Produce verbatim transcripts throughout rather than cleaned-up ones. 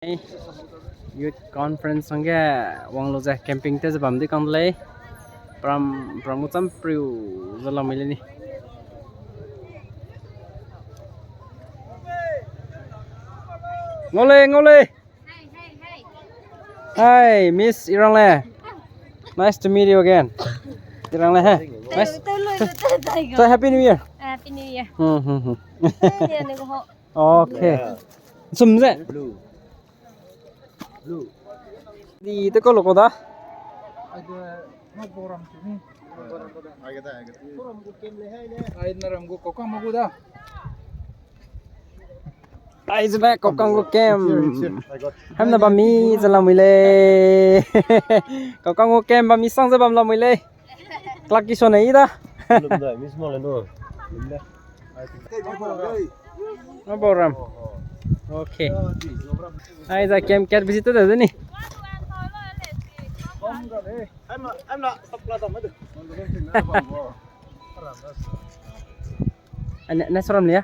Youth conference hangge wang lu ze camping te ze bam di kang de lei. Pram, pram gu cham priu ze lamui lei ni. Ngau lei, ngau lei. Hi, Miss Irangle. Nice to meet you again. Irangle, he. Nice. So, Happy New Year. Happy New Year. Hmm, hmm, hmm. Okay. Sum ze. Di te ko lo ko da. Ai, na ram gu kokang ma gu da. Ai, zene kokang gu camp. Hamna bam mi ze lamui lei. Kokang gu camp bam mi sang ze bam lamui lei. Klak ki so ne i da. Lum da, mi small no. Lum da. Mabauram. Okay. Ai, za camp kat visit te de ni. Ane, ne soram lia?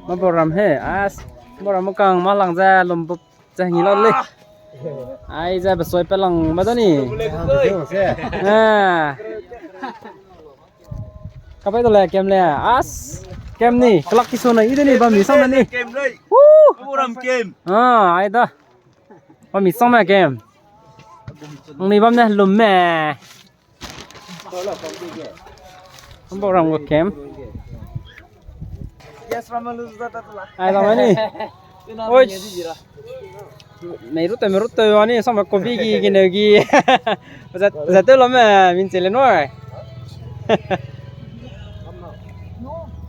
Mabauram he. As, Mabauram kang ma lang ze lumbup ze ngi lo le. Ai, ze besoi pe lang ma da ni. Ah. Kapai to le camp le. As, camp ni. Klak ki so na i de ni bam ni sang na ni. Camp lei. Woo! Mabauram camp. Ah, ai da. Bam mi sang me camp. Ang ni bam ne lum me. Mabauram gu camp. Ai, lam ni. Oi. Mei rute, mei rute, ani sang me kobi gi, gi neu gi. Zat, zat te lam me, min che le noi.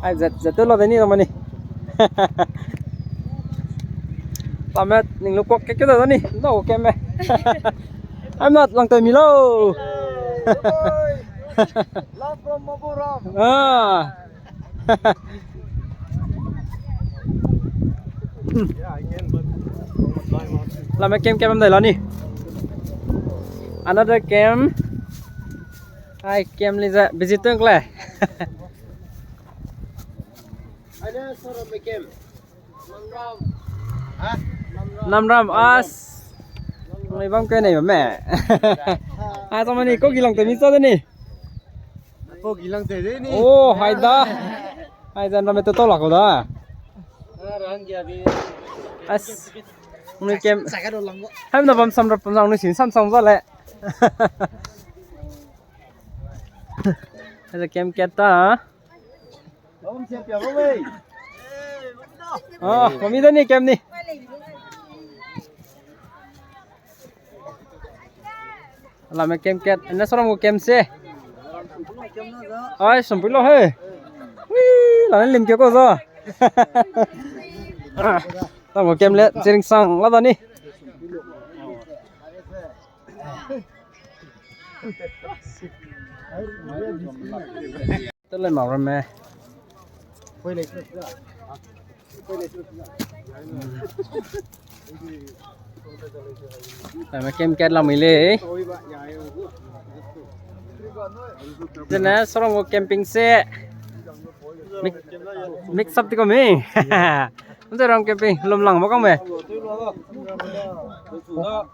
Ai, zat, zat te lo de ni, lam ni. Lam me, ning lu kok ke ke da ni, no ke me. I'm not lang te mi lo. Love from Mabauram. Ah. Lam me camp, camp dai la ni. Another camp. Ai, camp li ze visit tung kle. Ai, na soram me camp. Namram as. Ngai bam ke nei ba me. A, tama ni ko gilang te mi cha de ni. Ko gilang te de ni. Oh, hai da. Hai da, na me to to la ko da. As. Ngai camp. Ham na bam sam rap bam sang ni sin sam sang za le. Hai da camp kat ta. Ah, mami da ni camp ni. Lam me camp kat, na soram gu camp se. Ai, sumpui lo he. Wee, lam me lim ke ko zo. Ah, lam gu camp le, chiring sang la da ni. Te le mau ramme. Tame camp kat lamui lei. Tene sorong gu camping se. Mix, mix up ti ko mi. Nze rong camping, lum lang ba kang me.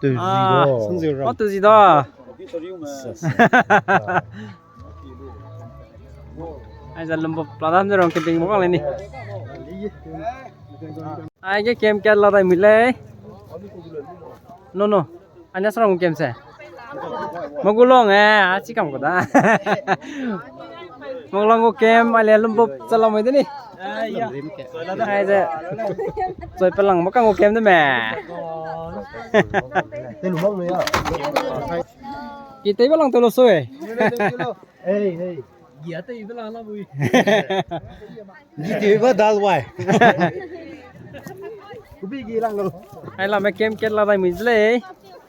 Tu zi do. Ah, tu zi do. Ai za lum ba pla da nze rong camping ba kang le ni. Ai ge camp kat la dai mui lei. No, no. Ane sorong gu camp se. Magulong, eh, a chi kam ko da. Magulong gu camp, ale lum ba chala mui de ni. Ai ze. Choi pa lang ba kang gu camp de me. Ki tei ba lang te lo so e. Hey, hey. Gia tei ba lang la bui. Gi tei ba dal wai. Kubi gi lang lo. Ai la me camp kat la dai mui lei.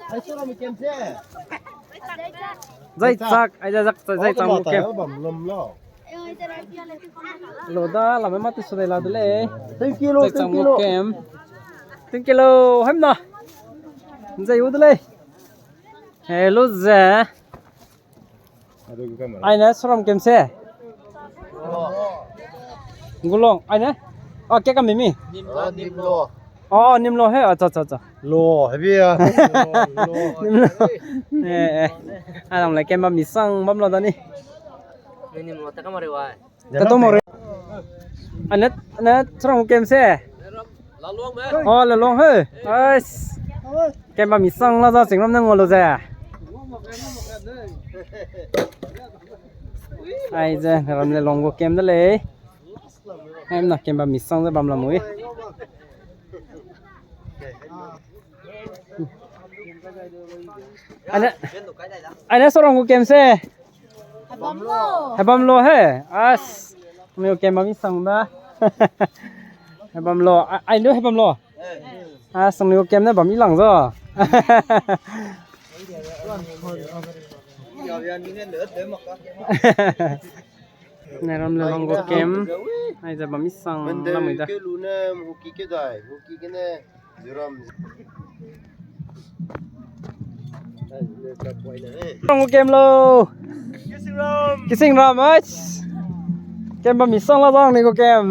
Ai so la me camp se. Zai chak, ai zai chak, zai chak mu camp. Bam lum lo. Lo da la me ma tu so dai la de lei. Thank you lo, thank you lo. Thank you lo, hem na. Zai u de lei. Hello ze. Aine soram camp se. Gulong, aine. Oh, ke kam mi mi. Nimlo, nimlo. Oh, nim lo he. Acha, acha, acha. Lo, hebi a. Nim lo. Eh, eh. Alam le kem bam misang bam lo da ni. Nim lo ta kamari wa. Ta to mo re. Anet, anet, chorang kem se. Oh, la long he. Ais. Kem bam misang la za ching ram ne ngau lo ze. Ai ze, ram le long gu kem de lei. Em na kem bam misang ze bam la mui. Ane, ane sorong gu kem se. Hebam lo he. As. Meu kem bam misang da. Hebam lo. Ai lu hebam lo. As, meu kem ne bam mi lang zo. Ne ram le long gu kem. Ai ze bam misang la mui da. Ke lu ne, hockey ke dai, hockey ke ne, ziram. Long gu kem lo. Kising ram, ai. Kem bam misang la bang ni gu kem.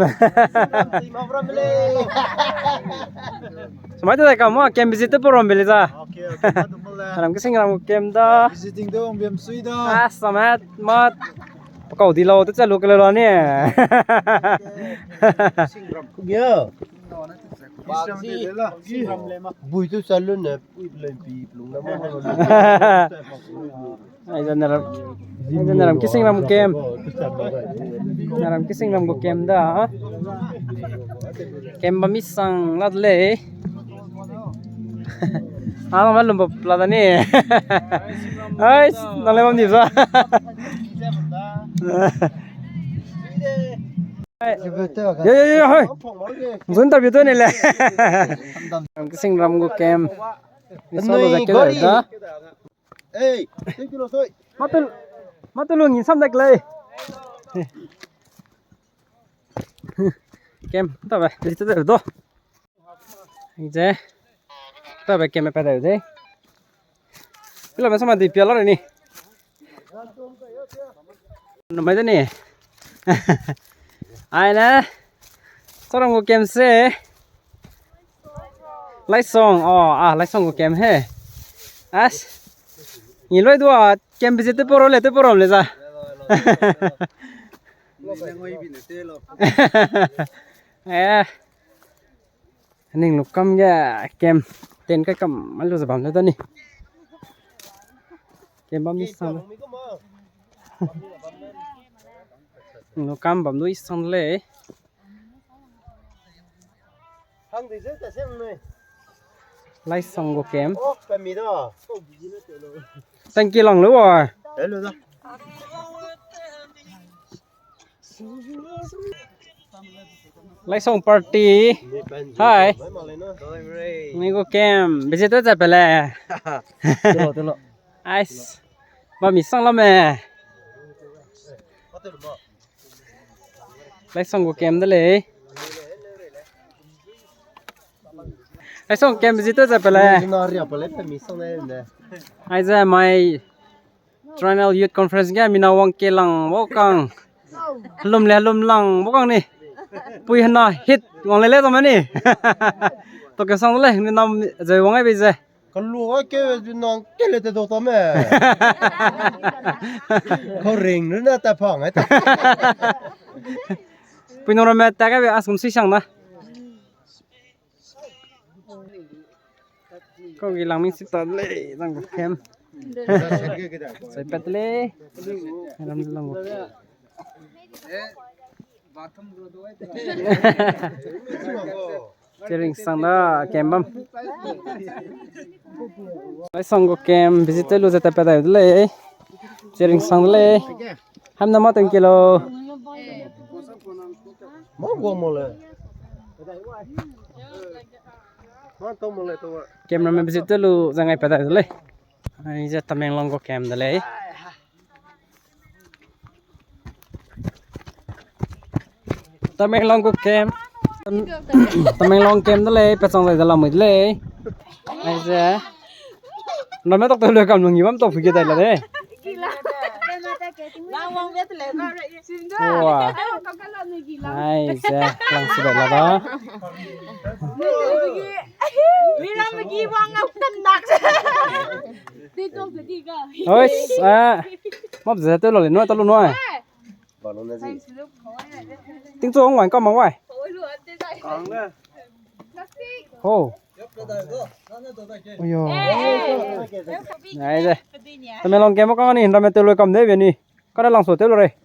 Samai te dai kam ma, kem visit te program beli za. Okay, okay, mat tum le. Ram kising ram gu kem da. Visiting de ong bem sui da. Ah, samat, mat. Pakau di lau, te chalu ke lau ni. Singram. Kugia. Bui tu chalu ne, pui lempi, plung na ma. Ai, zan ram. Ai, zan ram, kising ram kem. Na ram kising ram gu kem da. Kem bam misang la de lei. Ah, nang ba lum bap la da ni. Ai, nang le bam di za. Ai. Yo, yo, yo, hai. Zun ta bi to ni le. Ram kising ram gu kem. Ni sa lo da ke da. Ei, thank you, lo soi. Matul, matul ngi sam dak lei. Kem, ta be, di ta do. Je. Ta be kem pa da de. Pila me sama di pia la ni. Numai de ni. Ai ne. Sorong gu kem se. Laisong, oh, ah, Laisong gu kem he. As. Ni loi dua, kem visit te poro le, te poro le za. Eh. Ning lu kam ge kem ten kai kam alu ze bam le da ni. Kem bam mi sang. Ning lu kam bam du i sang le. Laisong gu kem. Thank you lang lu wa. Laisong party. Hai. Ni gu kem. Visit to za pele. Telo, telo. Ais. Ba mi sang la me. Laisong gu kem de lei. Laisong kem visit to za pele. Ai ze mai Triennial Youth Conference ge mina wang ke lang bo kang. Helum le helum lang bo kang ni. Pui hena hit wang le le zame ni. To ke sang le ni nam ze wang ai be ze. Kalu a ke ju nang ke le te do ta me. Kau ring lu na ta phang ai ta. Pui nong ramme ta ke be asum sui sang na. Kau gi lang ming si ta lei, zang gu kem. Sai pat lei. Ram lang gu. Chering sang da kem bam. Laisong gu kem visit te lu ze ta pat dai de lei. Chering sang de lei. Ham na ma teng kilo. Ma gua mo le. Ma to mo le to. Camera me visit te lu ze ngai pa da de lei. Ai ze Tamenglong gu kem de lei. Tamenglong gu kem. Tam-, Tamenglong kem de lei, pechang zai de lamui de lei. Ai ze. Name tok te lu kam lung i bam tok phi ke dai la de. Wow. Ai, ze, lang sibe la da. Oi, a. Map ze te lo le, no, ta lo no. Tingchu ngwan ka mang wai. Ho. Oyo. Ai ze. Tame long ke mo ka ni, ramme te lo kam de be ni. Ka da lang so te lo re.